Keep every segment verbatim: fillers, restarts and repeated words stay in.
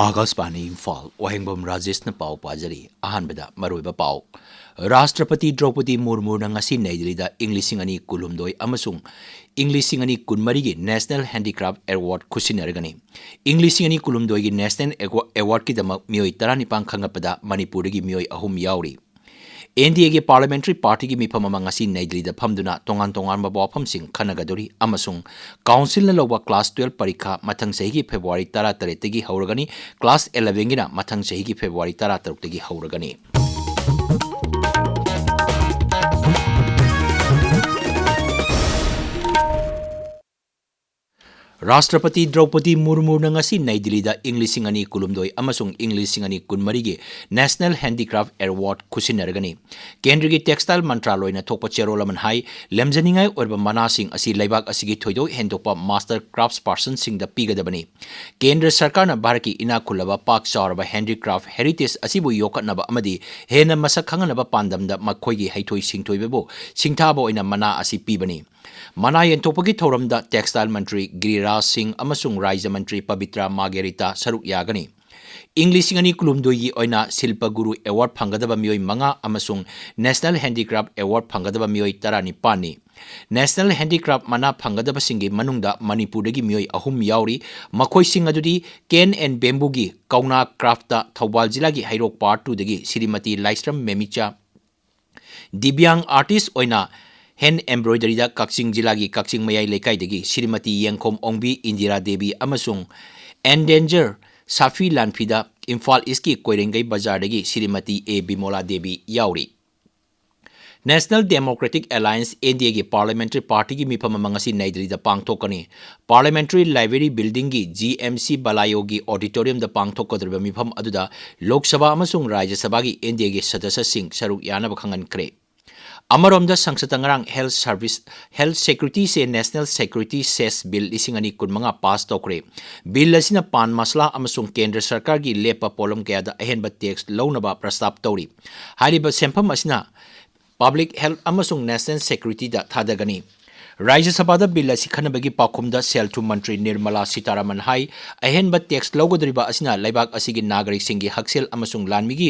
ꯑꯥꯀꯥꯁꯕꯥꯅꯤ ꯏꯝꯐꯥꯜ, ꯋꯥꯍꯦꯡꯕꯝ ꯔꯥꯖꯦꯁꯅ ꯄꯥꯎ ꯄꯥꯖꯔꯤ꯫ ꯑꯍꯥꯟꯕꯗ ꯃꯔꯨꯑꯣꯏꯕ ꯄꯥꯎ꯫ ꯔꯥꯁꯇ꯭ꯔꯄꯇꯤ ꯗ꯭ꯔꯧꯄꯗꯤ ꯃꯨꯔꯃꯨꯅ ꯉꯁꯤ ꯅꯩ ꯗꯤꯜꯂꯤꯗ ꯏꯪ ꯂꯤꯁꯤꯡ ꯑꯅꯤ ꯀꯨꯟꯍꯨꯝꯗꯣꯏ ꯑꯃꯁꯨꯡ ꯏꯪ ꯂꯤꯁꯤꯡ ꯑꯅꯤ ꯀꯨꯟꯃꯔꯤꯒꯤ National Handicraft Award ꯈꯨꯠꯁꯤꯟꯅꯔꯒꯅꯤ꯫ ꯏꯪ ꯂꯤꯁꯤꯡ ꯑꯅꯤ ꯀꯨꯟꯍꯨꯝꯗꯣꯏꯒꯤ National Awardꯀꯤꯗꯃꯛ ꯃꯤꯑꯣꯏ ꯇꯔꯥꯅꯤꯄꯥꯟ ꯈꯟꯒꯠꯄꯗ ꯃꯅꯤꯄꯨꯔꯗꯒꯤ ꯃꯤꯑꯣꯏ ꯑꯍꯨꯝ ꯌꯥꯎꯔꯤ꯫ NDAꯒꯤ Parliamentary Partyꯒꯤ ꯃꯤꯐꯝ ꯑꯃ ꯉꯁꯤ ꯅꯩ ꯗꯤꯜꯂꯤꯗ ꯐꯝꯗꯨꯅ ꯇꯣꯉꯥꯟ ꯇꯣꯉꯥꯟꯕ ꯋꯥꯐꯝꯁꯤꯡ ꯈꯟꯅꯒꯗꯧꯔꯤ ꯑꯃꯁꯨꯡ Councilꯅ ꯂꯧꯕ Class twelve ꯄꯔꯤꯈꯥ ꯃꯊꯪ ꯆꯍꯤꯒꯤ February ꯇꯔꯥꯇꯔꯦꯠꯇꯒꯤ ꯍꯧꯔꯒꯅꯤ, Class elevenꯒꯤꯅ ꯃꯊꯪ ꯆꯍꯤꯒꯤ February ꯇꯔꯥꯇꯔꯨꯛꯇꯒꯤ ꯍꯧꯔꯒꯅꯤ꯫ ꯔꯥꯁꯇ꯭ꯔꯄꯇꯤ ꯗ꯭ꯔꯧꯄꯗꯤ ꯃꯨꯔꯃꯨꯅ ꯉꯁꯤ ꯅꯩ ꯗꯤꯜꯂꯤꯗ ꯏꯪ ꯂꯤꯁꯤꯡ ꯑꯅꯤ ꯀꯨꯟꯍꯨꯝꯗꯣꯏ ꯑꯃꯁꯨꯡ ꯏꯪ ꯂꯤꯁꯤꯡ ꯑꯅꯤ ꯀꯨꯟꯃꯔꯤꯒꯤ National Handicraft Award ꯈꯨꯠꯁꯤꯟꯅꯔꯒꯅꯤ꯫ ꯀꯦꯟꯗ꯭ꯔꯒꯤ Textile ꯃꯟꯇ꯭ꯔꯥꯂꯣꯏꯅ ꯊꯣꯛꯄ ꯆꯦꯔꯣꯜ ꯑꯃꯅ ꯍꯥꯏ, ꯂꯦꯝꯖꯅꯤꯡꯉꯥꯏ ꯑꯣꯏꯔꯕ ꯃꯅꯥꯁꯤꯡ ꯑꯁꯤ ꯂꯩꯕꯥꯛ ꯑꯁꯤꯒꯤ ꯊꯣꯏꯗꯣꯛ ꯍꯦꯟꯗꯣꯛꯄ master craftspersonꯁꯤꯡꯗ ꯄꯤꯒꯗꯕꯅꯤ꯫ ꯀꯦꯟꯗ꯭ꯔ ꯁꯔꯀꯥꯔꯅ ꯚꯥꯔꯠꯀꯤ ꯏꯅꯥꯛ ꯈꯨꯜꯂꯕ ꯄꯥꯛ ꯆꯥꯎꯔꯕ handicraft heritage ꯑꯁꯤꯕꯨ ꯌꯣꯛꯈꯠꯅꯕ ꯑꯃꯗꯤ ꯍꯦꯟꯅ ꯃꯁꯛ ꯈꯪꯍꯟꯅꯕ ꯄꯥꯟꯗꯝꯗ ꯃꯈꯣꯏꯒꯤ ꯍꯩꯊꯣꯏ ꯁꯤꯡꯊꯣꯏꯕꯕꯨ ꯁꯤꯡꯊꯥꯕ ꯑꯣꯏꯅ ꯃꯅꯥ ꯑꯁꯤ ꯄꯤꯕꯅꯤ꯫ ꯃꯅꯥ ꯌꯦꯟꯊꯣꯛꯄꯒꯤ ꯊꯧꯔꯝꯗ Textile ꯃꯟꯇ꯭ꯔꯤ ꯒꯤꯔꯤꯔꯥꯖ ꯁꯤꯡ ꯑꯃꯁꯨꯡ ꯔꯥꯖ꯭ꯌ ꯃꯟꯇ꯭ꯔꯤ ꯄꯕꯤꯇ꯭ꯔ ꯃꯥꯔꯒꯦꯔꯤꯇꯥ ꯁꯔꯨꯛ ꯌꯥꯒꯅꯤ꯫ ꯏꯪ ꯂꯤꯁꯤꯡ ꯑꯅꯤ ꯀꯨꯟꯍꯨꯝꯗꯣꯏꯒꯤ ꯑꯣꯏꯅ ꯁꯤꯜꯄ ꯒꯨꯔꯨ Award ꯐꯪꯒꯗꯕ ꯃꯤꯑꯣꯏ ꯃꯉꯥ ꯑꯃꯁꯨꯡ National Handicraft Award ꯐꯪꯒꯗꯕ ꯃꯤꯑꯣꯏ ꯇꯔꯥꯅꯤꯄꯥꯟꯅꯤ꯫ National Handicraft ꯃꯅꯥ ꯐꯪꯒꯗꯕꯁꯤꯡꯒꯤ ꯃꯅꯨꯡꯗ ꯃꯅꯤꯄꯨꯔꯗꯒꯤ ꯃꯤꯑꯣꯏ ꯑꯍꯨꯝ ꯌꯥꯎꯔꯤ꯫ ꯃꯈꯣꯏꯁꯤꯡ ꯑꯗꯨꯗꯤ Cane and Bambooꯒꯤ ꯀꯧꯅꯥ craftꯇ ꯊꯧꯕꯥꯜ ꯖꯤꯂꯥꯒꯤ ꯍꯩꯔꯣꯛ Part twoꯗꯒꯤ ꯁ꯭ꯔꯤꯃꯇꯤ ꯂꯥꯏꯁ꯭ꯔꯝ ꯃꯦꯃꯤꯆꯥ, ꯗꯤꯕ꯭ꯌꯥꯡ artist ꯑꯣꯏꯅ hand embroideryꯗ ꯀꯛꯆꯤꯡ ꯖꯤꯂꯥꯒꯤ ꯀꯛꯆꯤꯡ ꯃꯌꯥꯏ ꯂꯩꯀꯥꯏꯗꯒꯤ ꯁ꯭ꯔꯤꯃꯇꯤ ꯌꯦꯡꯈꯣꯝ ꯑꯣꯡꯕꯤ ꯏꯟꯗꯤꯔꯥ ꯗꯦꯕꯤ ꯑꯃꯁꯨꯡ endangered ꯁꯥꯐꯤ ꯂꯥꯟꯐꯤꯗ ꯏꯝꯐꯥꯜ Eastꯀꯤ ꯀꯣꯏꯔꯦꯡꯒꯩ ꯕꯖꯥꯔꯗꯒꯤ ꯁ꯭ꯔꯤꯃꯇꯤ ꯑꯦ ꯕꯤꯃꯣꯂꯥ ꯗꯦꯕꯤ ꯌꯥꯎꯔꯤ꯫ National Democratic Alliance, NDAꯒꯤ Parliamentary Partyꯒꯤ ꯃꯤꯐꯝ ꯑꯃ ꯉꯁꯤ ꯅꯩ ꯗꯤꯜꯂꯤꯗ ꯄꯥꯡꯊꯣꯛꯀꯅꯤ꯫ Parliamentary Library Buildingꯒꯤ GMC ꯕꯂꯥꯌꯣꯒꯤ auditoriumꯗ ꯄꯥꯡꯊꯣꯛꯀꯗꯧꯔꯤꯕ ꯃꯤꯐꯝ ꯑꯗꯨꯗ ꯂꯣꯛ ꯁꯚꯥ ꯑꯃꯁꯨꯡ ꯔꯥꯖ꯭ꯌ ꯁꯚꯥꯒꯤ NDAꯒꯤ ꯁꯗꯁ꯭ꯌꯁꯤꯡ ꯁꯔꯨꯛ ꯌꯥꯅꯕ ꯈꯪꯍꯟꯈ꯭ꯔꯦ꯫ ꯑꯃꯔꯣꯝꯗ, ꯁꯪꯁꯠꯇ ꯉꯔꯥꯡ health service, health securityꯁꯦ National Security Cess Bill ꯂꯤꯁꯤꯡ ꯑꯅꯤ ꯀꯨꯟꯃꯉꯥ pass ꯇꯧꯈ꯭ꯔꯦ꯫ Bill ꯑꯁꯤꯅ ꯄꯥꯟ ꯃꯁꯂꯥ ꯑꯃꯁꯨꯡ ꯀꯦꯟꯗ꯭ꯔ ꯁꯔꯀꯥꯔꯒꯤ ꯂꯦꯞꯄ ꯄꯣꯠꯂꯝ ꯀꯌꯥꯗ ꯑꯍꯦꯟꯕ tax ꯂꯧꯅꯕ ꯄ꯭ꯔꯁꯇꯥꯞ ꯇꯧꯔꯤ꯫ ꯍꯥꯏꯔꯤꯕ ꯁꯦꯟꯐꯝ ꯑꯁꯤꯅ public health ꯑꯃꯁꯨꯡ national securityꯗ ꯊꯥꯗꯒꯅꯤ꯫ ꯔꯥꯖ꯭ꯌ ꯁꯚꯥꯗ ꯕꯤꯜ ꯑꯁꯤ ꯈꯟꯅꯕꯒꯤ ꯄꯥꯎꯈꯨꯝꯗ ꯁꯦꯜ ꯊꯨꯝ ꯃꯟꯇ꯭ꯔꯤ ꯅꯤꯔꯃꯂꯥ ꯁꯤꯇꯥꯔꯥꯃꯟ ꯍꯥꯏ, ꯑꯍꯦꯟꯕ ꯇꯦꯛꯁ ꯂꯧꯒꯗꯧꯔꯤꯕ ꯑꯁꯤꯅ ꯂꯩꯕꯥꯛ ꯑꯁꯤꯒꯤ ꯅꯥꯒꯔꯤꯛꯁꯤꯡꯒꯤ ꯍꯛꯁꯦꯜ ꯑꯃꯁꯨꯡ ꯂꯥꯟꯃꯤꯒꯤ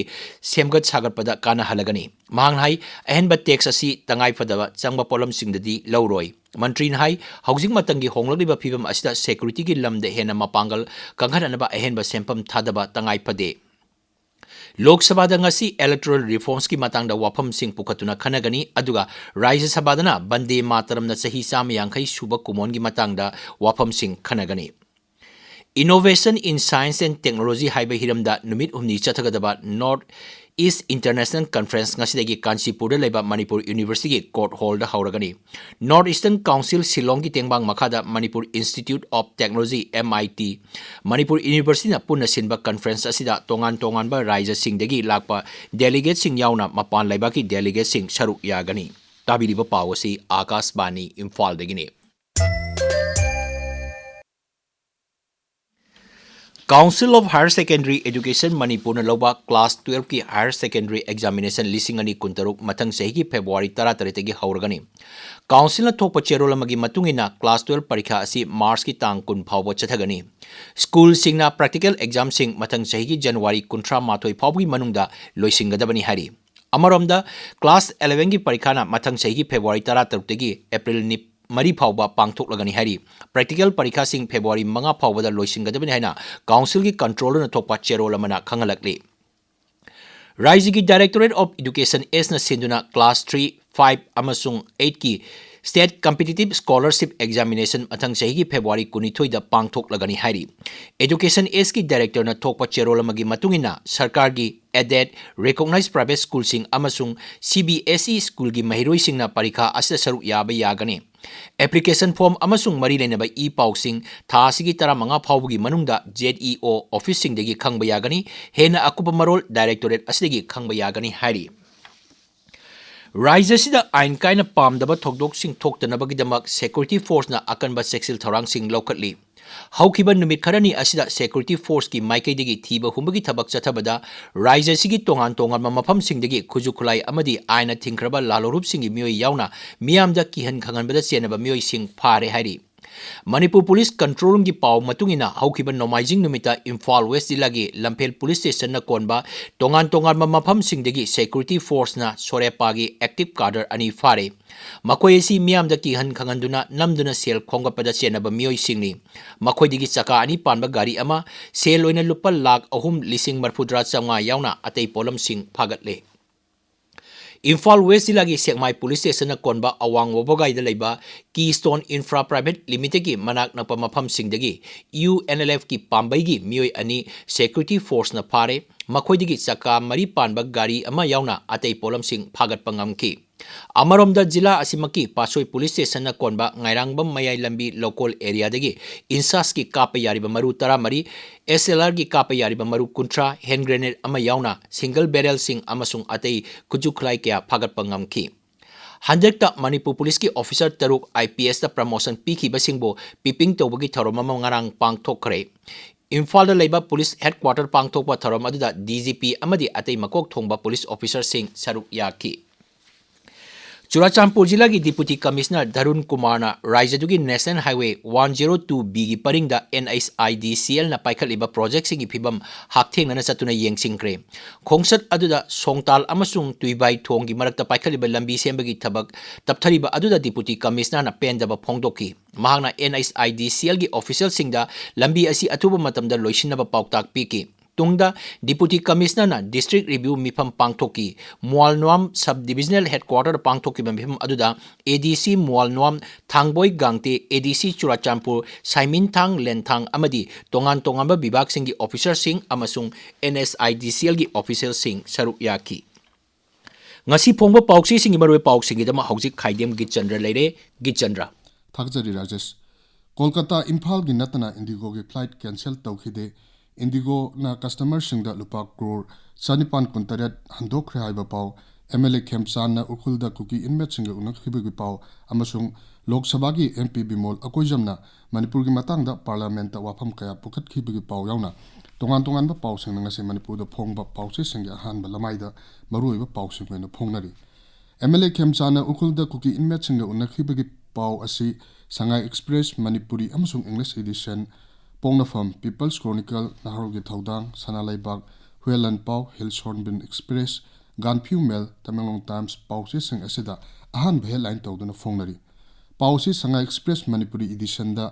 ꯁꯦꯝꯒꯠ ꯁꯥꯒꯠꯄꯗ ꯀꯥꯟꯅꯍꯜꯂꯒꯅꯤ꯫ ꯃꯍꯥꯛꯅ ꯍꯥꯏ, ꯑꯍꯦꯟꯕ ꯇꯦꯛꯁ ꯑꯁꯤ ꯇꯉꯥꯏ ꯐꯗꯕ ꯆꯪꯕ ꯄꯣꯠꯂꯝꯁꯤꯡꯗꯗꯤ ꯂꯧꯔꯣꯏ꯫ ꯃꯟꯇ꯭ꯔꯤꯅ ꯍꯥꯏ, ꯍꯧꯖꯤꯛ ꯃꯇꯝꯒꯤ ꯍꯣꯡꯂꯛꯂꯤꯕ ꯐꯤꯕꯝ ꯑꯁꯤꯗ ꯁꯦꯀ꯭ꯌꯨꯔꯤꯇꯤꯒꯤ ꯂꯝꯗ ꯍꯦꯟꯅ ꯃꯄꯥꯡꯒꯜ ꯀꯟꯈꯠꯅꯅꯕ ꯑꯍꯦꯟꯕ ꯁꯦꯟꯐꯝ ꯊꯥꯗꯕ ꯇꯉꯥꯏ ꯐꯗꯦ꯫ ꯂꯣꯛ ꯁꯚꯥꯗ ꯉꯁꯤ ꯏꯂꯦꯛꯇꯣꯔꯦꯜ ꯔꯤꯐꯣꯔꯝꯁꯀꯤ ꯃꯇꯥꯡꯗ ꯋꯥꯐꯝꯁꯤꯡ ꯄꯨꯈꯠꯇꯨꯅ ꯈꯟꯅꯒꯅꯤ, ꯑꯗꯨꯒ ꯔꯥꯖ꯭ꯌ ꯁꯚꯥꯗꯅ ꯕꯟꯗꯦ ꯃꯥꯇꯔꯝꯅ ꯆꯍꯤ ꯆꯥꯝꯃ ꯌꯥꯡꯈꯩ ꯁꯨꯕ ꯀꯨꯝꯑꯣꯟꯒꯤ ꯃꯇꯥꯡꯗ ꯋꯥꯐꯝꯁꯤꯡ ꯈꯟꯅꯒꯅꯤ꯫ Innovation in Science and Technology ꯍꯥꯏꯕ ꯍꯤꯔꯝꯗ ꯅꯨꯃꯤꯠ ꯍꯨꯝꯅꯤ ꯆꯠꯊꯒꯗꯕ North East International Conference ꯉꯁꯤꯗꯒꯤ ꯀꯥꯟꯆꯤꯄꯨꯔꯗ ꯂꯩꯕ ꯃꯅꯤꯄꯨꯔ ꯌꯨꯅꯤꯚꯔꯁꯤꯇꯤꯒꯤ ꯀꯣꯔꯠ ꯍꯣꯜꯗ ꯍꯧꯔꯒꯅꯤ꯫ North Eastern Council ꯁꯤꯂꯣꯡꯒꯤ ꯇꯦꯡꯕꯥꯡ ꯃꯈꯥꯗ Manipur Institute of Technology, M I T, Manipur ꯌꯨꯅꯤꯚꯔꯁꯤꯇꯤꯅ ꯄꯨꯟꯅ ꯁꯤꯟꯕ ꯀꯟꯐꯔꯦꯟꯁ ꯑꯁꯤꯗ ꯇꯣꯉꯥꯟ ꯇꯣꯉꯥꯟꯕ ꯔꯥꯖ꯭ꯌꯁꯤꯡꯗꯒꯤ ꯂꯥꯛꯄ ꯗꯦꯂꯤꯒꯦꯠꯁꯤꯡ ꯌꯥꯎꯅ ꯃꯄꯥꯟ ꯂꯩꯕꯥꯛꯀꯤ ꯗꯦꯂꯤꯒꯦꯠꯁꯤꯡ ꯁꯔꯨꯛ ꯌꯥꯒꯅꯤ꯫ ꯇꯥꯕꯤꯔꯤꯕ ꯄꯥꯎ ꯑꯁꯤ ꯑꯥꯀꯥꯁꯕꯥꯅꯤ ꯏꯝꯐꯥꯜꯗꯒꯤꯅꯤ꯫ Council of Higher Secondary Education ꯃꯅꯤꯄꯨꯔꯅ ꯂꯧꯕ class twelve ꯀꯤ higher secondary examination ꯂꯤꯁꯤꯡ ꯑꯅꯤ ꯀꯨꯟꯇꯔꯨꯛ ꯃꯊꯪ ꯆꯍꯤꯒꯤ ꯐꯦꯕ꯭ꯔꯨꯋꯥꯔꯤ ꯇꯔꯥꯇꯔꯦꯠꯇꯒꯤ ꯍꯧꯔꯒꯅꯤ꯫ Council ꯅ ꯊꯣꯛꯄ ꯆꯦꯔꯣꯜ ꯑꯃꯒꯤ ꯃꯇꯨꯡ ꯏꯟꯅ class twelve ꯄꯔꯤꯈꯥ ꯑꯁꯤ ꯃꯥꯔꯆꯀꯤ ꯇꯥꯡ ꯀꯨꯟ ꯐꯥꯎꯕ ꯆꯠꯊꯒꯅꯤ꯫ ꯁ꯭ꯀꯨꯜꯁꯤꯡꯅ practical examꯁꯤꯡ ꯃꯊꯪ ꯆꯍꯤꯒꯤ ꯖꯅꯋꯥꯔꯤ ꯀꯨꯟꯊ꯭ꯔꯥ ꯃꯥꯊꯣꯏ ꯐꯥꯎꯕꯒꯤ ꯃꯅꯨꯡꯗ ꯂꯣꯏꯁꯤꯟꯒꯗꯕꯅꯤ ꯍꯥꯏꯔꯤ꯫ ꯑꯃꯔꯣꯝꯗ, class eleven ꯒꯤ ꯄꯔꯤꯈꯥꯅ ꯃꯊꯪ ꯆꯍꯤꯒꯤ ꯐꯦꯕ꯭ꯔꯨꯋꯥꯔꯤ ꯇꯔꯥꯇꯔꯨꯛꯇꯒꯤ ꯑꯦꯄ꯭ꯔꯤꯜ ꯅꯤ-, ꯃꯔꯤ ꯐꯥꯎꯕ ꯄꯥꯡꯊꯣꯛꯂꯒꯅꯤ ꯍꯥꯏꯔꯤ꯫ Practical ꯄꯔꯤꯈꯥꯁꯤꯡ ꯐꯦꯕ꯭ꯔꯨꯋꯥꯔꯤ ꯃꯉꯥ ꯐꯥꯎꯕꯗ ꯂꯣꯏꯁꯤꯟꯒꯗꯕꯅꯤ ꯍꯥꯏꯅ council ꯒꯤ controller ꯅ ꯊꯣꯛꯄ ꯆꯦꯔꯣꯜ ꯑꯃꯅ ꯈꯪꯍꯜꯂꯛꯂꯤ꯫ ꯔꯥꯖ꯭ꯌꯒꯤ Directorate of Education S ꯅ ꯁꯤꯟꯗꯨꯅ class three, five ꯑꯃꯁꯨꯡ eight ꯀꯤ state competitive scholarship examination ꯃꯊꯪ ꯆꯍꯤꯒꯤ ꯐꯦꯕ꯭ꯔꯨꯋꯥꯔꯤ ꯀꯨꯟꯅꯤꯊꯣꯏꯗ ꯄꯥꯡꯊꯣꯛꯂꯒꯅꯤ ꯍꯥꯏꯔꯤ꯫ Education S ꯀꯤ director ꯅ ꯊꯣꯛꯄ ꯆꯦꯔꯣꯜ ꯑꯃꯒꯤ ꯃꯇꯨꯡ ꯏꯟꯅ, ꯁꯔꯀꯥꯔꯒꯤ aided, recognized private ꯁ꯭ꯀꯨꯜꯁꯤꯡ ꯑꯃꯁꯨꯡ C B S E ꯁ꯭ꯀꯨꯜꯒꯤ ꯃꯍꯩꯔꯣꯏꯁꯤꯡꯅ ꯄꯔꯤꯈꯥ ꯑꯁꯤꯗ ꯁꯔꯨꯛ ꯌꯥꯕ ꯌꯥꯒꯅꯤ꯫ Application form ꯑꯃꯁꯨꯡ ꯃꯔꯤ ꯂꯩꯅꯕ ꯏ ꯄꯥꯎꯁꯤꯡ ꯊꯥ ꯑꯁꯤꯒꯤ ꯇꯔꯥꯃꯉꯥ ꯐꯥꯎꯕꯒꯤ ꯃꯅꯨꯡꯗ Z E O office ꯁꯤꯡꯗꯒꯤ ꯈꯪꯕ ꯌꯥꯒꯅꯤ꯫ ꯍꯦꯟꯅ ꯑꯀꯨꯞꯄ ꯃꯔꯣꯜ directorate ꯑꯁꯤꯗꯒꯤ ꯈꯪꯕ ꯌꯥꯒꯅꯤ ꯍꯥꯏꯔꯤ꯫ ꯔꯥꯖ꯭ꯌ ꯑꯁꯤꯗ ꯑꯥꯏꯟ ꯀꯥꯏꯅ ꯄꯥꯝꯗꯕ ꯊꯧꯗꯣꯛꯁꯤꯡ ꯊꯣꯛꯇꯅꯕꯒꯤꯗꯃꯛ security force ꯅ ꯑꯀꯟꯕ ꯆꯦꯛꯁꯤꯜ ꯊꯧꯔꯥꯡꯁꯤꯡ ꯂꯧꯈꯠꯂꯤ꯫ ꯍꯧꯈꯤꯕ ꯅꯨꯃꯤꯠ ꯈꯔꯅꯤ ꯑꯁꯤꯗ security forceꯀꯤ ꯃꯥꯏꯀꯩꯗꯒꯤ ꯊꯤꯕ ꯍꯨꯝꯕꯒꯤ ꯊꯕꯛ ꯆꯠꯊꯕꯗ ꯔꯥꯖ꯭ꯌ ꯑꯁꯤꯒꯤ ꯇꯣꯉꯥꯟ ꯇꯣꯉꯥꯟꯕ ꯃꯐꯝꯁꯤꯡꯗꯒꯤ ꯈꯨꯠꯁꯨ ꯈꯨꯠꯂꯥꯏ ꯑꯃꯗꯤ ꯑꯥꯏꯟꯅ ꯊꯤꯡꯈ꯭ꯔꯕ ꯂꯥꯜꯍꯧꯂꯨꯞꯁꯤꯡꯒꯤ ꯃꯤꯑꯣꯏ ꯌꯥꯎꯅ ꯃꯤꯌꯥꯝꯗ ꯀꯤꯍꯟ ꯈꯪꯍꯟꯕꯗ ꯆꯦꯟꯅꯕ ꯃꯤꯑꯣꯏꯁꯤꯡ ꯐꯥꯔꯦ ꯍꯥꯏꯔꯤ꯫ ꯃꯅꯤꯄꯨꯔ ꯄꯨꯂꯤꯁ control roomꯒꯤ ꯄꯥꯎ ꯃꯇꯨꯡ ꯏꯟꯅ, ꯍꯧꯈꯤꯕ ꯅꯣꯡꯃꯥꯏꯖꯤꯡ ꯅꯨꯃꯤꯠꯇ ꯏꯝꯐꯥꯜ ꯋꯦꯁ ꯖꯤꯂꯥꯒꯤ ꯂꯝꯐꯦꯜ ꯄꯨꯂꯤꯁ ꯁ꯭ꯇꯦꯁꯟꯅ ꯀꯣꯟꯕ ꯇꯣꯉꯥꯟ ꯇꯣꯉꯥꯟꯕ ꯃꯐꯝꯁꯤꯡꯗꯒꯤ security forceꯅ ꯁꯣꯔꯦꯄꯥꯒꯤ active cadre ꯑꯅꯤ ꯐꯥꯔꯦ꯫ ꯃꯈꯣꯏ ꯑꯁꯤ ꯃꯤꯌꯥꯝꯗ ꯀꯤꯍꯟ ꯈꯪꯍꯟꯗꯨꯅ ꯅꯝꯗꯨꯅ ꯁꯦꯜ ꯈꯣꯝꯒꯠꯄꯗ ꯆꯦꯟꯅꯕ ꯃꯤꯑꯣꯏꯁꯤꯡꯅꯤ꯫ ꯃꯈꯣꯏꯗꯒꯤ ꯆꯀꯥ ꯑꯅꯤ ꯄꯥꯟꯕ ꯒꯥꯔꯤ ꯑꯃ, ꯁꯦꯜ ꯑꯣꯏꯅ ꯂꯨꯄꯥ ꯂꯥꯈ ꯑꯍꯨꯝ ꯂꯤꯁꯤꯡ ꯃꯔꯤꯐꯨꯇꯔꯥ ꯆꯥꯝꯃꯉꯥ ꯌꯥꯎꯅ ꯑꯇꯩ ꯄꯣꯠꯂꯝꯁꯤꯡ ꯐꯥꯒꯠꯂꯦ꯫ ꯏꯝꯐꯥꯜ ꯋꯦꯁ ꯖꯤꯂꯥꯒꯤ ꯁꯦꯛꯃꯥꯏ ꯄꯨꯂꯤꯁ ꯁ꯭ꯇꯦꯁꯟꯅ ꯀꯣꯟꯕ ꯑꯋꯥꯡ ꯋꯥꯕꯒꯥꯏꯗ ꯂꯩꯕ Keystone Infra Private Limitedꯀꯤ ꯃꯅꯥꯛ ꯅꯛꯄ ꯃꯐꯝꯁꯤꯡꯗꯒꯤ UNLFꯀꯤ ꯄꯥꯝꯕꯩꯒꯤ ꯃꯤꯑꯣꯏ ꯑꯅꯤ security forceꯅ ꯐꯥꯔꯦ꯫ ꯃꯈꯣꯏꯗꯒꯤ ꯆꯀꯥ ꯃꯔꯤ ꯄꯥꯟꯕ ꯒꯥꯔꯤ ꯑꯃ ꯌꯥꯎꯅ ꯑꯇꯩ ꯄꯣꯠꯂꯝꯁꯤꯡ ꯐꯥꯒꯠꯄ ꯉꯝꯈꯤ꯫ ꯑꯃꯔꯣꯝꯗ, ꯖꯤꯂꯥ ꯑꯁꯤꯃꯛꯀꯤ ꯄꯥꯠꯁꯣꯏ ꯄꯨꯂꯤꯁ ꯁ꯭ꯇꯦꯁꯟꯅ ꯀꯣꯟꯕ ꯉꯥꯏꯔꯥꯡꯕꯝ ꯃꯌꯥꯏ ꯂꯝꯕꯤ ꯂꯧꯀꯣꯜ ꯑꯦꯔꯤꯌꯥꯗꯒꯤ INSASꯀꯤ ꯀꯥꯞꯄ ꯌꯥꯔꯤꯕ ꯃꯔꯨ ꯇꯔꯥꯃꯔꯤ, SLRꯒꯤ ꯀꯥꯞꯄ ꯌꯥꯔꯤꯕ ꯃꯔꯨ ꯀꯨꯟꯊ꯭ꯔꯥ, hand grenade ꯑꯃ ꯌꯥꯎꯅ single barrelꯁꯤꯡ ꯑꯃꯁꯨꯡ ꯑꯇꯩ ꯈꯨꯠꯁꯨ ꯈꯨꯠꯂꯥꯏ ꯀꯌꯥ ꯐꯥꯒꯠꯄ ꯉꯝꯈꯤ꯫ ꯍꯟꯗꯛꯇ ꯃꯅꯤꯄꯨꯔ ꯄꯨꯂꯤꯁꯀꯤ officer ꯇꯔꯨꯛ IPSꯇ promotion ꯄꯤꯈꯤꯕꯁꯤꯡꯕꯨ ꯄꯤꯄꯤꯡ ꯇꯧꯕꯒꯤ ꯊꯧꯔꯝ ꯑꯃ ꯉꯔꯥꯡ ꯄꯥꯡꯊꯣꯛꯈ꯭ꯔꯦ꯫ ꯏꯝꯐꯥꯜꯗ ꯂꯩꯕ ꯄꯨꯂꯤꯁ headquarter ꯄꯥꯡꯊꯣꯛꯄ ꯊꯧꯔꯝ ꯑꯗꯨꯗ DGP ꯑꯃꯗꯤ ꯑꯇꯩ ꯃꯀꯣꯛ ꯊꯣꯡꯕ ꯄꯨꯂꯤꯁ officerꯁꯤꯡ ꯁꯔꯨꯛ ꯌꯥꯈꯤ꯫ ꯆꯨꯔꯥꯆꯥꯟꯄꯨꯔ ꯖꯤꯂꯥꯒꯤ Deputy Commissioner ꯙꯔꯨꯟ ꯀꯨꯃꯥꯔꯅ ꯔꯥꯖ꯭ꯌꯗꯨꯒꯤ National Highway one zero two Bꯒꯤ ꯄꯔꯤꯡꯗ NHIDCLꯅ ꯄꯥꯏꯈꯠꯂꯤꯕ projectꯁꯤꯡꯒꯤ ꯐꯤꯚꯝ ꯍꯛꯊꯦꯡꯅꯅ ꯆꯠꯇꯨꯅ ꯌꯦꯡꯁꯤꯟꯈ꯭ꯔꯦ꯫ ꯈꯣꯡꯆꯠ ꯑꯗꯨꯗ ꯁꯣꯡꯇꯥꯜ ꯑꯃꯁꯨꯡ ꯇꯨꯏꯕꯥꯏ ꯊꯣꯡꯒꯤ ꯃꯔꯛꯇ ꯄꯥꯏꯈꯠꯂꯤꯕ ꯂꯝꯕꯤ ꯁꯦꯝꯕꯒꯤ ꯊꯕꯛ ꯇꯞꯊꯔꯤꯕ ꯑꯗꯨꯗ Deputy Commissionerꯅ ꯄꯦꯟꯗꯕ ꯐꯣꯡꯗꯣꯛꯈꯤ꯫ ꯃꯍꯥꯛꯅ NHIDCLꯒꯤ officialꯁꯤꯡꯗ ꯂꯝꯕꯤ ꯑꯁꯤ ꯑꯊꯨꯕ ꯃꯇꯝꯗ ꯂꯣꯏꯁꯤꯟꯅꯕ ꯄꯥꯎꯇꯥꯛ ꯄꯤꯈꯤ꯫ ꯇꯨꯡꯗ Deputy Commissionerꯅ district review ꯃꯤꯐꯝ ꯄꯥꯡꯊꯣꯛꯈꯤ꯫ ꯃꯨꯋꯥꯜꯅꯨꯋꯥꯝ sub divisional headquarterꯗ ꯄꯥꯡꯊꯣꯛꯈꯤꯕ ꯃꯤꯐꯝ ꯑꯗꯨꯗ ADC ꯃꯨꯋꯥꯜꯅꯨꯋꯥꯝ, ꯊꯥꯡꯕꯣꯏ ꯒꯥꯡꯇꯦ, ADC ꯆꯨꯔꯥꯆꯥꯟꯄꯨꯔ ꯁꯥꯏꯃꯤꯟꯊꯥꯡ, ꯂꯦꯟꯊꯥꯡ ꯑꯃꯗꯤ ꯇꯣꯉꯥꯟ ꯇꯣꯉꯥꯟꯕ ꯕꯤꯚꯥꯒꯁꯤꯡꯒꯤ officerꯁꯤꯡ ꯑꯃꯁꯨꯡ NHIDCLꯒꯤ officialꯁꯤꯡ ꯁꯔꯨꯛ ꯌꯥꯈꯤ꯫ ꯉꯁꯤ ꯐꯣꯡꯕ ꯄꯥꯎꯆꯦꯁꯤꯡꯒꯤ ꯃꯔꯨꯑꯣꯏꯕ ꯄꯥꯎꯁꯤꯡꯒꯤꯗꯃꯛ ꯍꯧꯖꯤꯛ ꯈꯥꯏꯗꯦꯝ ꯒꯤꯠꯆꯟꯗ꯭ꯔ ꯂꯩꯔꯦ꯫ ꯒꯤꯠꯆꯟꯗ꯭ꯔ꯫ ꯊꯥꯒꯠꯆꯔꯤ ꯔꯥꯖꯦꯁ꯫ ꯀꯣꯜꯀꯇꯥ ꯏꯝꯐꯥꯜꯒꯤ ꯅꯠꯇꯅ INDIGOꯒꯤ flight cancel ꯇꯧꯈꯤꯗꯦ꯫ INDIGOꯅ customerꯁꯤꯡꯗ ꯂꯨꯄꯥ ꯀ꯭ꯔꯣꯔ ꯆꯅꯤꯄꯥꯟ ꯀꯨꯟꯇꯔꯦꯠ ꯍꯟꯗꯣꯛꯈ꯭ꯔꯦ ꯍꯥꯏꯕ ꯄꯥꯎ ꯑꯦꯝ ꯑꯦꯜ ꯑꯦ ꯈꯦꯝꯆꯥꯟꯅ ꯎꯈ꯭ꯔꯨꯜꯗ ꯀꯨꯀꯤ ꯏꯟꯃꯦꯠꯁꯤꯡꯒ ꯎꯅꯈꯤꯕꯒꯤ ꯄꯥꯎ ꯑꯃꯁꯨꯡ ꯂꯣꯛ ꯁꯚꯥꯒꯤ ꯑꯦꯝ ꯄꯤ ꯕꯤꯃꯣꯜ ꯑꯀꯣꯏꯖꯝꯅ ꯃꯅꯤꯄꯨꯔꯒꯤ ꯃꯇꯥꯡꯗ ꯄꯥꯔꯂꯤꯌꯥꯃꯦꯟꯠꯇ ꯋꯥꯐꯝ ꯀꯌꯥ ꯄꯨꯈꯠꯈꯤꯕꯒꯤ ꯄꯥꯎ ꯌꯥꯎꯅ ꯇꯣꯉꯥꯟ ꯇꯣꯉꯥꯟꯕ ꯄꯥꯎꯁꯤꯡꯅ ꯉꯁꯤ ꯃꯅꯤꯄꯨꯔꯗ ꯐꯣꯡꯕ ꯄꯥꯎꯆꯦꯁꯤꯡꯒꯤ ꯑꯍꯥꯟꯕ ꯂꯃꯥꯏꯗ ꯃꯔꯨꯑꯣꯏꯕ ꯄꯥꯎꯁꯤꯡ ꯑꯣꯏꯅ ꯐꯣꯡꯅꯔꯤ꯫ ꯑꯦꯝ ꯑꯦꯜ ꯑꯦ ꯈꯦꯝꯆꯥꯟꯅ ꯎꯈ꯭ꯔꯨꯜꯗ ꯀꯨꯀꯤ ꯏꯟꯃꯦꯠꯁꯤꯡꯒ ꯎꯅꯈꯤꯕꯒꯤ ꯄꯥꯎ ꯑꯁꯤ ꯁꯉꯥꯏ ꯑꯦꯛꯁꯄ꯭ꯔꯦꯁ ꯃꯅꯤꯄꯨꯔꯤ ꯑꯃꯁꯨꯡ ꯏꯪꯂꯤꯁ ꯏꯗꯤꯁꯟ, ꯄꯣꯛꯅꯐꯝ, ꯄꯤꯄꯜꯁ ꯀ꯭ꯔꯣꯅꯤꯀꯜ, ꯅꯍꯥꯔꯣꯜꯒꯤ ꯊꯧꯗꯥꯡ, ꯁꯅꯥ ꯂꯩꯕꯥꯛ, ꯍꯨꯌꯦꯟ ꯂꯥꯟꯄꯥꯎ, ꯍꯤꯜꯁ ꯍꯣꯔꯟꯕꯤꯜ ꯑꯦꯛꯁꯄ꯭ꯔꯦꯁ, ꯒꯥꯟꯐꯤꯎ ꯃꯦꯜ, ꯇꯃꯦꯡꯂꯣꯡ ꯇꯥꯏꯝꯁ ꯄꯥꯎꯆꯦꯁꯤꯡ ꯑꯁꯤꯗ ꯑꯍꯥꯟꯕ ꯍꯦꯗꯂꯥꯏꯟ ꯇꯧꯗꯨꯅ ꯐꯣꯡꯅꯔꯤ꯫ ꯄꯥꯎ ꯑꯁꯤ ꯁꯉꯥꯏ ꯑꯦꯛꯁꯄ꯭ꯔꯦꯁ ꯃꯅꯤꯄꯨꯔꯤ ꯏꯗꯤꯁꯟꯗ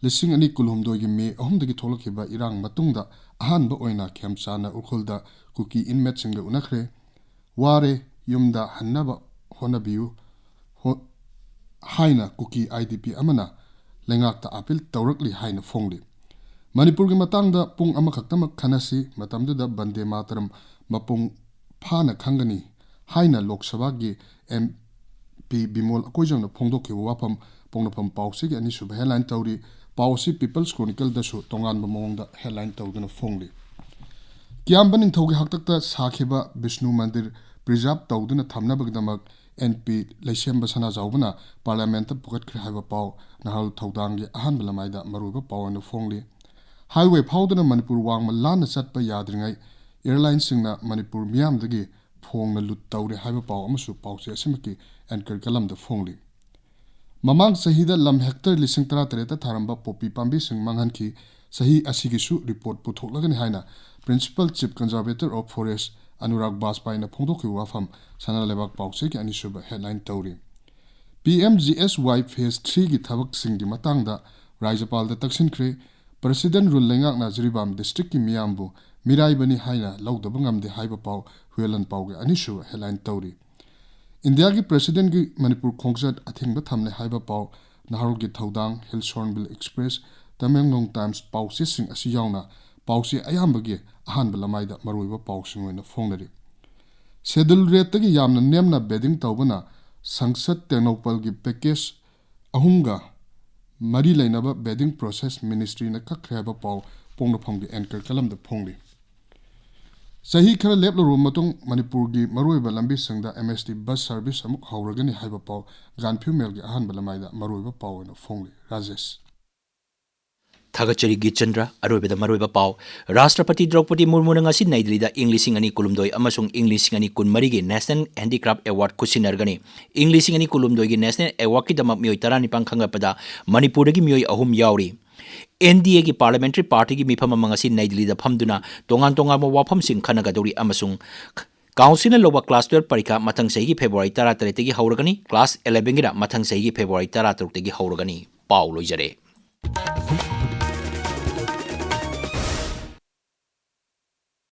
ꯂꯤꯁꯤꯡ ꯑꯅꯤ ꯀꯨꯟꯍꯨꯝꯗꯣꯏꯒꯤ ꯃꯦ ꯑꯍꯨꯝꯗꯒꯤ ꯊꯣꯛꯂꯛꯈꯤꯕ ꯏꯔꯥꯡ ꯃꯇꯨꯡꯗ ꯑꯍꯥꯟꯕ ꯑꯣꯏꯅ ꯈꯦꯝꯆꯥꯟꯅ ꯎꯈ꯭ꯔꯨꯜꯗ ꯀꯨꯀꯤ ꯏꯟꯃꯦꯠꯁꯤꯡꯒ ꯎꯅꯈ꯭ꯔꯦ꯫ "ꯋꯥꯔꯦ, ꯌꯨꯝꯗ ꯍꯟꯅꯕ ꯍꯣꯠꯅꯕꯤꯌꯨ" ꯍꯣ-, ꯍꯥꯏꯅ ꯀꯨꯀꯤ ꯑꯥꯏ ꯗꯤ ꯄꯤ ꯑꯃꯅ ꯂꯩꯉꯥꯛꯇ ꯑꯥꯄꯤꯜ ꯇꯧꯔꯛꯂꯤ ꯍꯥꯏꯅ ꯐꯣꯡꯂꯤ꯫ ꯃꯅꯤꯄꯨꯔꯒꯤ ꯃꯇꯥꯡꯗ ꯄꯨꯡ ꯑꯃꯈꯛꯇꯃꯛ ꯈꯟꯅꯁꯤ, ꯃꯇꯝꯗꯨꯗ ꯕꯟꯗꯦ ꯃꯥꯇꯔꯝ ꯃꯄꯨꯡ ꯐꯥꯅ ꯈꯪꯒꯅꯤ ꯍꯥꯏꯅ ꯂꯣꯛ ꯁꯚꯥꯒꯤ ꯑꯦꯝ ꯄꯤ ꯕꯤꯃꯣꯜ ꯑꯀꯣꯏꯖꯝꯅ ꯐꯣꯡꯗꯣꯛꯈꯤꯕ ꯋꯥꯐꯝ ꯄꯣꯛꯅꯐꯝ ꯄꯥꯎꯆꯦꯒꯤ ꯑꯅꯤꯁꯨꯕ ꯍꯦꯗꯂꯥꯏꯟ ꯇꯧꯔꯤ꯫ ꯄꯥꯎ ꯑꯁꯤ ꯄꯤꯄꯜꯁ ꯀ꯭ꯔꯣꯅꯤꯀꯜꯗꯁꯨ ꯇꯣꯉꯥꯟꯕ ꯃꯑꯣꯡꯗ ꯍꯦꯗꯂꯥꯏꯟ ꯇꯧꯗꯨꯅ ꯐꯣꯡꯂꯤ꯫ ꯀꯤꯌꯥꯝꯕ ꯅꯤꯡꯊꯧꯒꯤ ꯍꯥꯛꯇꯛꯇ ꯁꯥꯈꯤꯕ ꯕꯤꯁꯅꯨ ꯃꯟꯗꯤꯔ ꯄ꯭ꯔꯤꯖꯥꯔꯚ ꯇꯧꯗꯨꯅ ꯊꯝꯅꯕꯒꯤꯗꯃꯛ ꯑꯦꯟ ꯄꯤ ꯂꯩꯁꯦꯝꯕ ꯁꯅꯥꯖꯥꯎꯕꯅ ꯄꯥꯔꯂꯤꯌꯥꯃꯦꯟꯠꯇ ꯄꯨꯈꯠꯈ꯭ꯔꯦ ꯍꯥꯏꯕ ꯄꯥꯎ ꯅꯍꯥꯔꯣꯜ ꯊꯧꯗꯥꯡꯒꯤ ꯑꯍꯥꯟꯕ ꯂꯃꯥꯏꯗ ꯃꯔꯨꯑꯣꯏꯕ ꯄꯥꯎ ꯑꯣꯏꯅ ꯐꯣꯡꯂꯤ꯫ ꯍꯥꯏꯋꯦ ꯐꯥꯎꯗꯨꯅ ꯃꯅꯤꯄꯨꯔ ꯋꯥꯡꯃ ꯂꯥꯟꯅ ꯆꯠꯄ ꯌꯥꯗ꯭ꯔꯤꯉꯩ ꯑꯦꯌꯔꯂꯥꯏꯟꯁꯤꯡꯅ ꯃꯅꯤꯄꯨꯔ ꯃꯤꯌꯥꯝꯗꯒꯤ ꯐꯣꯡꯅ ꯂꯨꯠ ꯇꯧꯔꯦ ꯍꯥꯏꯕ ꯄꯥꯎ ꯑꯃꯁꯨ ꯄꯥꯎꯆꯦ ꯑꯁꯤꯃꯛꯀꯤ ꯑꯦꯟꯀꯔ ꯀꯂꯝꯗ ꯐꯣꯡꯂꯤ꯫ ꯃꯃꯥꯡ ꯆꯍꯤꯗ ꯂꯝ ꯍꯦꯛꯇꯔ ꯂꯤꯁꯤꯡ ꯇꯔꯥꯇꯔꯦꯠꯇ ꯊꯥꯔꯝꯕ ꯄꯣꯄꯤ ꯄꯥꯝꯕꯤꯁꯤꯡ ꯃꯥꯡꯍꯟꯈꯤ꯫ ꯆꯍꯤ ꯑꯁꯤꯒꯤꯁꯨ ꯔꯤꯄꯣꯔꯠ ꯄꯨꯊꯣꯛꯂꯒꯅꯤ ꯍꯥꯏꯅ Principal Chief Conservator of Forest Anurag ꯕꯥꯖꯄꯥꯏꯅ ꯐꯣꯡꯗꯣꯛꯈꯤꯕ ꯋꯥꯐꯝ ꯁꯅꯥ ꯂꯩꯕꯥꯛ ꯄꯥꯎꯆꯦꯒꯤ ꯑꯅꯤꯁꯨꯕ ꯍꯦꯗꯂꯥꯏꯟ ꯇꯧꯔꯤ꯫ ꯄꯤ ꯑꯦꯝ ꯖꯤ ꯑꯦꯁ ꯋꯥꯏ ꯐꯦꯖ ꯊ꯭ꯔꯤꯒꯤ ꯊꯕꯛꯁꯤꯡꯒꯤ ꯃꯇꯥꯡꯗ ꯔꯥꯖ꯭ꯌꯄꯥꯜꯗ ꯇꯛꯁꯤꯟꯈ꯭ꯔꯦ꯫ ꯄ꯭ꯔꯁꯤꯗꯦꯟ ꯔꯨꯜ ꯂꯩꯉꯥꯛꯅ ꯖꯤꯔꯤꯕꯥꯝ ꯗꯤꯁꯇ꯭ꯔꯤꯛꯀꯤ ꯃꯤꯌꯥꯝꯕꯨ ꯃꯤꯔꯥꯏꯕꯅꯤ ꯍꯥꯏꯅ ꯂꯧꯗꯕ ꯉꯝꯗꯦ ꯍꯥꯏꯕ ꯄꯥꯎ ꯍꯨꯌꯦꯟ ꯂꯥꯟꯄꯥꯎꯒꯤ ꯑꯅꯤꯁꯨꯕ ꯍꯦꯗꯂꯥꯏꯟ ꯇꯧꯔꯤ꯫ ꯏꯟꯗꯤꯌꯥꯒꯤ ꯄ꯭ꯔꯁꯤꯗꯦꯟꯒꯤ ꯃꯅꯤꯄꯨꯔ ꯈꯣꯡꯆꯠ ꯑꯊꯤꯡꯕ ꯊꯝꯂꯦ ꯍꯥꯏꯕ ꯄꯥꯎ ꯅꯍꯥꯔꯣꯜꯒꯤ Thoudang, Hills Hornbill Express, Tamenglong Times ꯄꯥꯎꯆꯦꯁꯤꯡ ꯑꯁꯤ ꯌꯥꯎꯅ ꯄꯥꯎꯆꯦ ꯑꯌꯥꯝꯕꯒꯤ ꯑꯍꯥꯟꯕ ꯂꯃꯥꯏꯗ ꯃꯔꯨꯑꯣꯏꯕ ꯄꯥꯎꯁꯤꯡ ꯑꯣꯏꯅ ꯐꯣꯡꯅꯔꯤ꯫ ꯁꯦꯗꯨꯜ ꯔꯦꯠꯇꯒꯤ ꯌꯥꯝꯅ ꯅꯦꯝꯅ ꯕꯦꯗꯤꯡ ꯇꯧꯕꯅ ꯁꯪꯁꯠ ꯇꯦꯡꯅꯧꯄꯜꯒꯤ ꯄꯦꯀꯦꯖ ꯑꯍꯨꯝꯒ ꯃꯔꯤ ꯂꯩꯅꯕ ꯕꯦꯗꯤꯡ ꯄ꯭ꯔꯣꯁꯦꯁ ꯃꯤꯅꯤꯁꯇ꯭ꯔꯤꯅ ꯀꯛꯈ꯭ꯔꯦ ꯍꯥꯏꯕ ꯄꯥꯎ ꯄꯣꯛꯅꯐꯝꯒꯤ ꯑꯦꯟꯀꯔ ꯀꯂꯝꯗ ꯐꯣꯡꯂꯤ꯫ ꯆꯍꯤ ꯈꯔ ꯂꯦꯞꯂꯨꯔꯕ ꯃꯇꯨꯡ ꯃꯅꯤꯄꯨꯔꯒꯤ ꯃꯔꯨꯑꯣꯏꯕ ꯂꯝꯕꯤꯁꯤꯡꯗ ꯑꯦꯝ ꯑꯦꯁ ꯇꯤ ꯕꯁ ꯁꯔꯚꯤꯁ ꯑꯃꯨꯛ ꯍꯧꯔꯒꯅꯤ ꯍꯥꯏꯕ ꯄꯥꯎ ꯒꯥꯟꯐꯤꯌꯨ ꯃꯦꯜꯒꯤ ꯑꯍꯥꯟꯕ ꯂꯃꯥꯏꯗ ꯃꯔꯨꯑꯣꯏꯕ ꯄꯥꯎ ꯑꯣꯏꯅ ꯐꯣꯡꯂꯤ꯫ ꯔꯥꯖꯦꯁ꯫ ꯊꯥꯒꯠꯆꯔꯤ ꯒꯤꯠꯆꯟꯗ꯭ꯔ꯫ ꯑꯔꯣꯏꯕꯗ ꯃꯔꯨꯑꯣꯏꯕ ꯄꯥꯎ꯫ ꯔꯥꯁꯇ꯭ꯔꯄꯇꯤ ꯗ꯭ꯔꯧꯄꯗꯤ ꯃꯨꯔꯃꯨꯅ ꯉꯁꯤ ꯅꯩ ꯗꯤꯜꯂꯤꯗ ꯏꯪ ꯂꯤꯁꯤꯡ ꯑꯅꯤ ꯀꯨꯟꯍꯨꯝꯗꯣꯏ ꯑꯃꯁꯨꯡ ꯏꯪ ꯂꯤꯁꯤꯡ ꯑꯅꯤ ꯀꯨꯟꯃꯔꯤꯒꯤ National Handicraft Award ꯈꯨꯠꯁꯤꯟꯅꯔꯒꯅꯤ꯫ ꯏꯪ ꯂꯤꯁꯤꯡ ꯑꯅꯤ ꯀꯨꯟꯍꯨꯝꯗꯣꯏꯒꯤ National Awardꯀꯤꯗꯃꯛ ꯃꯤꯑꯣꯏ ꯇꯔꯥꯅꯤꯄꯥꯟ ꯈꯟꯒꯠꯄꯗ ꯃꯅꯤꯄꯨꯔꯗꯒꯤ ꯃꯤꯑꯣꯏ ꯑꯍꯨꯝ ꯌꯥꯎꯔꯤ꯫ ꯑꯦꯟ ꯗꯤ ꯑꯦꯒꯤ parliamentary partyꯒꯤ ꯃꯤꯐꯝ ꯑꯃ ꯉꯁꯤ ꯅꯩ ꯗꯤꯜꯂꯤꯗ ꯐꯝꯗꯨꯅ ꯇꯣꯉꯥꯟ ꯇꯣꯉꯥꯟꯕ ꯋꯥꯐꯝꯁꯤꯡ ꯈꯟꯅꯒꯗꯧꯔꯤ ꯑꯃꯁꯨꯡ councilꯅ ꯂꯧꯕ class twelve ꯄꯔꯤꯈꯥ ꯃꯊꯪ ꯆꯍꯤꯒꯤ February ꯇꯔꯥꯇꯔꯦꯠꯇꯒꯤ ꯍꯧꯔꯒꯅꯤ, class elevenꯒꯤꯅ ꯃꯊꯪ ꯆꯍꯤꯒꯤ February ꯇꯔꯥꯇꯔꯨꯛꯇꯒꯤ ꯍꯧꯔꯒꯅꯤ꯫ ꯄꯥꯎ ꯂꯣꯏꯖꯔꯦ꯫